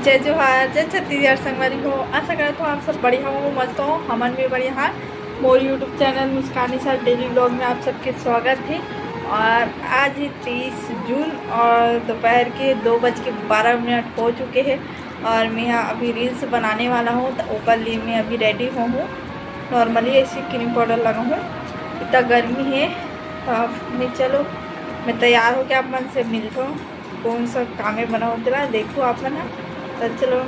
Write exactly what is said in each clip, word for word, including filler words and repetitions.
जय जोहार, जय छत्तीसगढ़ संगवारी हो। आशा करत हो आप सब बढ़िया हो, मस्त हो। हमन भी बढ़िया हन। मोर YouTube चैनल मुस्कानी साथ डेली व्लॉग में आप सबके स्वागत है। और आज है तेईस जून और दोपहर के दो बज के बारह मिनट हो चुके हैं और मैं यहाँ अभी रील्स बनाने वाला हूँ, तो ओकर लिए मैं अभी रेडी हो हूँ। नॉर्मली ऐसे क्रीम पाउडर लगा हूँ, इतना गर्मी है। तो अब मैं, चलो, मैं तैयार होके आप मन से मिलता हूँ। कौन सा कामे बना होते ला, देखो आप मन ह। तो चलो,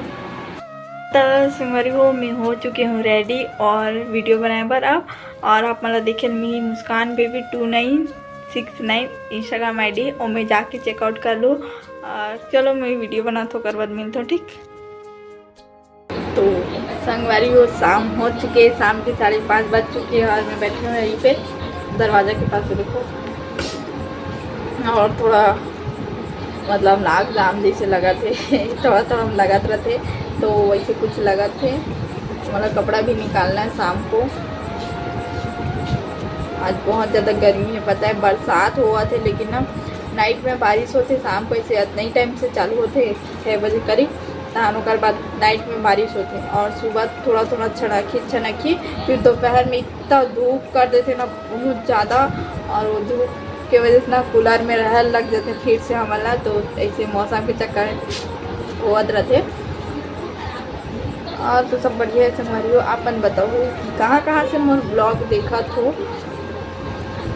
तो संगवारी हो, मैं हो चुके हूँ रेडी और वीडियो बनाए बर अब। और आप मन ला देखे मिली Muskan baby two nine six nine Instagram ID, ओमे जाके चेकआउट कर लो। और चलो, मैं वीडियो बनात हूँ, ओकर बाद मिलत हूँ, ठीक? तो संगवारी हो, शाम हो चुके, शाम के साढ़े पाँच बज चुके हैं और मैं बैठी हूँ यहीं पे दरवाजा के पास, देखो। और थोड़ा मतलब नाक जाम जैसे लगा थे थोड़ा थोड़ा लगत रहते, तो वैसे कुछ लगत थे। मतलब कपड़ा भी निकालना है शाम को। आज बहुत ज़्यादा गर्मी है, पता है बरसात हुआ थे, लेकिन ना नाइट में बारिश होते, शाम को ऐसे इतने ही टाइम से चालू होते, छः बजे करीब, तहन ओकर बाद नाइट में बारिश होते और सुबह थोड़ा थोड़ा छनकी छनकी, फिर दोपहर में इतना धूप कर देते ना, बहुत ज़्यादा। और वो धूप के वजह से ना कूलर में रह लग जाते फिर से हमन ला, तो ऐसे मौसम के चक्कर होवत रहते। और तो सब बढ़िया है संगवारी हो, आप मन बताओ कि कहाँ कहाँ से मोर ब्लॉग देखत हो।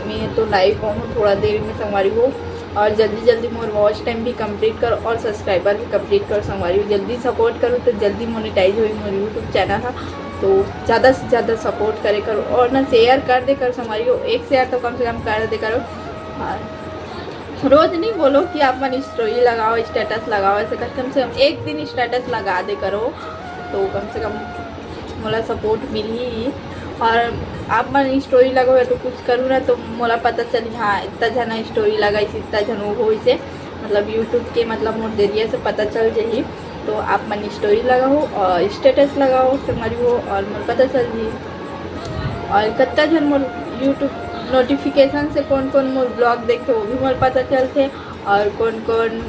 मैं तो लाइव आऊँ थोड़ा देर में संगवारी हो, और जल्दी जल्दी मोर वॉच टाइम भी कंप्लीट करो और सब्सक्राइबर भी कंप्लीट करो संगवारी हो। जल्दी सपोर्ट करो तो जल्दी मोनेटाइज होई मोर यूट्यूब चैनल है, तो ज़्यादा से ज़्यादा सपोर्ट करे करो और ना शेयर कर दे करो संगवारी हो, एक शेयर तो कम से कम कर दे करो। और रोज नहीं बोलो कि आप मन स्टोरी लगाओ, स्टेटस लगाओ, ऐसे कर, कम से कम एक दिन स्टेटस लगा दे करो, तो कम से कम मोला सपोर्ट मिलही। और आप मन स्टोरी लगाओ या तो कुछ करूँ ना, तो मोला पता चली, हाँ, इतना जना स्टोरी लगाइस, इतना झन वो होइस, मतलब यूट्यूब के, मतलब मोर जरिया से पता चल जाही। तो आप मन स्टोरी लगाओ और स्टेटस लगाओ संगवारी हो, और मोला पता चल जाही। और कत्ता झन मोर यूट्यूब नोटिफिकेशन से कौन कौन मोर ब्लॉग देखते, वो भी मोला पता चलते। और कौन कौन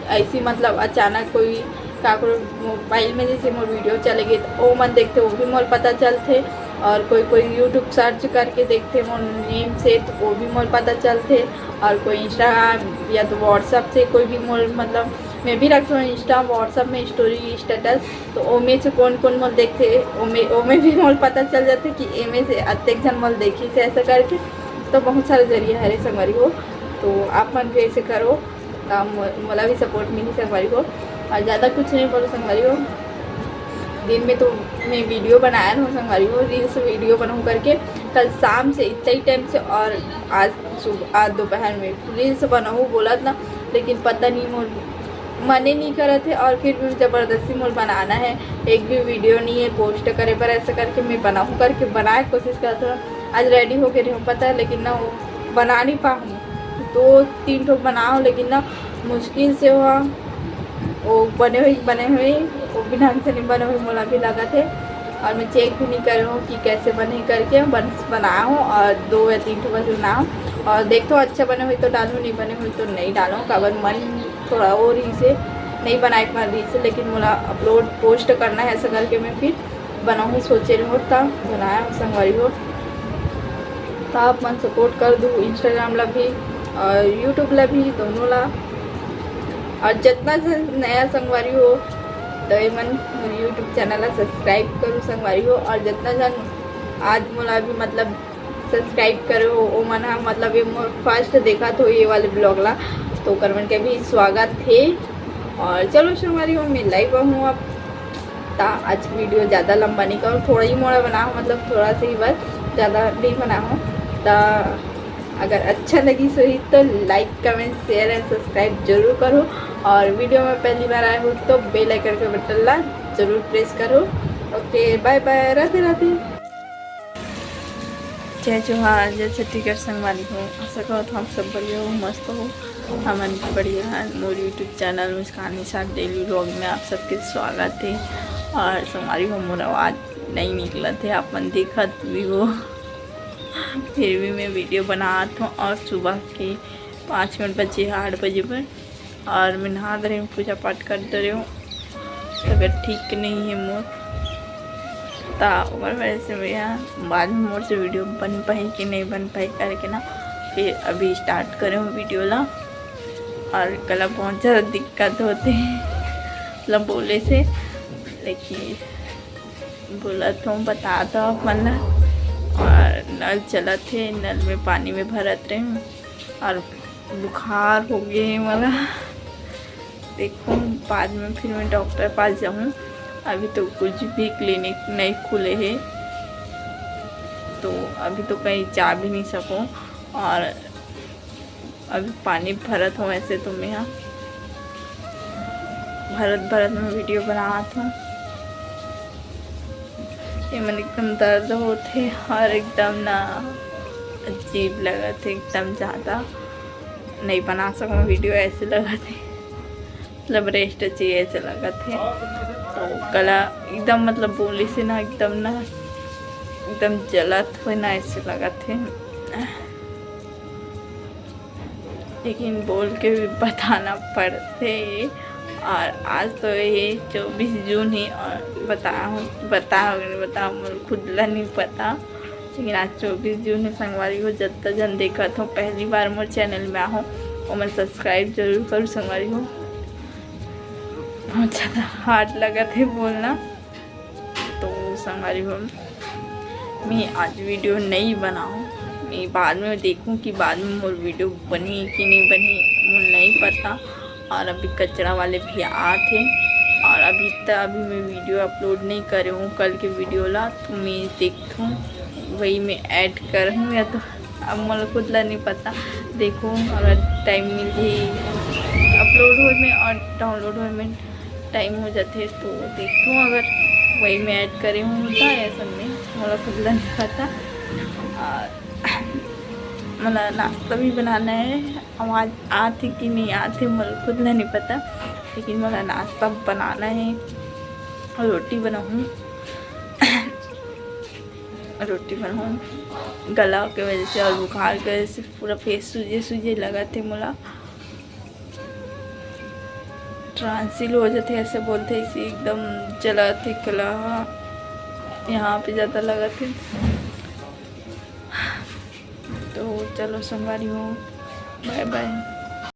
ऐसी, मतलब अचानक कोई काकरो मोबाइल में जैसे मोर वीडियो चले गए, तो वो मन देखते, वो भी मोला पता चलते। और कोई कोई यूट्यूब सर्च करके देखते मोर नेम से, तो वो भी मोला पता चलते। और कोई इंस्टाग्राम या तो व्हाट्सएप से कोई भी मोर, मतलब मैं भी रखते हूँ इंस्टा, व्हाट्सएप में स्टोरी, स्टेटस, तो ओमे से कौन कौन मोर देखते, ओमे, ओमे भी मोर पता चल जाते कि एमे से अतेक झन मोर देखिस ऐसा करके। तो बहुत सारे जरिया हरे संगवारी हो, तो आप मन भी ऐसे करो, तो मो-, मोला भी सपोर्ट मिली संगवारी हो। और ज़्यादा कुछ नहीं बोलो संगवारी हो, दिन में तो मैं वीडियो बनाया रहूँ संगवारी हो, रील्स वीडियो बनाऊँ करके, कल शाम से इतना ही टाइम से, और आज सुबह, आज दोपहर में रील्स बनाऊँ बोलत ना, लेकिन पता नहीं मोर मने नहीं करत है, और फिर भी जबरदस्ती मोर बनाना है। एक भी वीडियो नहीं है पोस्ट करे पर, ऐसा करके मैं बनाऊँ करके बनाए कोशिश करत हूँ। आज रेडी होके रहूँ पता है, लेकिन ना वो बना नहीं पाऊँ, दो तीन ठो बनाओ, लेकिन ना मुश्किल से हुआ वो बने हुए बने हुए, वो भी ढंग से नहीं बने हुए मोला भी लगत है। और मैं चेक भी नहीं करे हूँ कि कैसे बने करके, बस बनाया हूँ और दो या तीन ठो बस बनाया हूँ। और देखो अच्छा बने हुए तो डालूँ, नहीं बने हुए तो नहीं डालूँ, काबर मन थोड़ा वो रही से नहीं बनाए के मन रही से, लेकिन मोला अपलोड पोस्ट करना है ऐसा करके मैं फिर बनाऊँ सोचे रहो, तब बनाया हूँ संगवारी हो। तो आप मन सपोर्ट कर दू इंस्टाग्राम ला भी और यूट्यूब ला भी, दोनों ला। और जितना जन नया संगवारी हो, तो ये मन यूट्यूब चैनल ला सब्सक्राइब करू संगवारी हो। और जितना जन आज मोला भी, मतलब सब्सक्राइब करे हो, ओ मन हा, मतलब ये मोर फर्स्ट देखत हो ये वाले ब्लॉग ला, तो ओकर मन के भी स्वागत है। और चलो संगवारी हो, मैं लाइव हूँ अब, ता आज वीडियो ज़्यादा लंबा नहीं करो, थोड़ा ही मोड़ा बनाओ, मतलब थोड़ा सा ही बस, ज़्यादा नहीं बनाओ। ता अगर अच्छा लगी सही तो लाइक, कमेंट, शेयर एंड सब्सक्राइब जरूर करो। और वीडियो में पहली बार आए हो तो बेल आइकन के बटन ला जरूर प्रेस करो। ओके, बाय बाय, राधे राधे। जय जोहार, जय छत्तीसगढ़ संगवारी हो। आशा करत हूँ आप सब बढ़िया हो, मस्त हो। हमन भी बढ़िया है। मोर यूट्यूब चैनल मुस्कानी साथ डेली व्लॉग में आप सबके स्वागत है। और संगवारी हो, मोर आवाज़ नहीं निकलत है, आप मन देखत भी हो, फिर भी मैं वीडियो बनात हूँ। और सुबह के पाँच मिनट बचे हैं आठ बजे पर, और मैं नहा दे रही हूँ, पूजा पाठ कर दे रही हूँ। तबीयत ठीक नहीं है मोर, ता ओकर वजह से भैया बाद में मोर से वीडियो बन पाही कि नहीं बन पाही करके ना, फिर अभी स्टार्ट करे हूँ वीडियो ला। और गला बहुत ज़्यादा दिक्कत होते हैं मतलब बोले से, लेकिन बोलत हूँ, बता दो अपन ला। और नल चलत हे, नल में पानी में भरत रहे हूँ और बुखार हो गए हे मोला। देखो बाद में फिर मैं डॉक्टर पास जाऊँ। अभी तो कुछ भी क्लिनिक नहीं खुले हे, तो अभी तो कहीं जा भी नहीं सकूँ। और अभी पानी भरत हूँ, ऐसे तो मैं यहाँ भरत भरत में वीडियो बनात हूँ। ये मन एकदम दर्द होथे और एकदम ना अजीब लगत हे, एकदम ज़्यादा नहीं बना सकूँ वीडियो, ऐसे लगत हे मतलब रेस्ट चाहिए ऐसे लगत हे। तो गला एकदम मतलब बोली से ना एकदम ना एकदम जलत हुए ना ऐसे लगत हे, लेकिन बोल के भी बताना पड़थे। और आज तो ये चौबीस जून हे और बता बता हो कि नहीं बता, मोर खुद ला नहीं पता। लेकिन आज चौबीस जून हे संगवारी हो, जत्ता जन देखत हो पहली बार मोर चैनल में आहो, ओमन सब्सक्राइब जरूर करो संगवारी हो। बहुत ज़्यादा हार्ड लगत हे बोलना। तो संगवारी हो, मैं आज वीडियो नहीं बनाऊँ, मैं बाद में देखूँ कि बाद में मोर वीडियो बनी कि नहीं बनी, मोर नहीं पता। और अभी कचरा वाले भी आत हे और अभी तक अभी मैं वीडियो अपलोड नहीं करे हूँ कल के वीडियो ला, तो मैं देखथूँ वही मैं ऐड करहूँ या तो अब मोला खुद ला नहीं पता। देखो अगर टाइम मिलही अपलोड होए में और डाउनलोड होए में टाइम हो जाथे तो देखो अगर वही में ऐड करे हूँ होता या सब में, मोला खुद ला नहीं पता। और मोला नाश्ता भी बनाना है, आवाज़ आथे कि नहीं आथे मोला खुद ला नहीं पता, लेकिन मोला नाश्ता बनाना है। रोटी बनाऊँ, रोटी बनाऊँ। गला के वजह से और बुखार के वजह से पूरा फेस सूजे सूजे लगत हे मोला। ट्रांसिल हो जाथे ऐसे बोलथे, इसे एकदम जलत हे गला, यहाँ पे ज़्यादा लगत हे। तो चलो संगवारी हो, बाय बाय।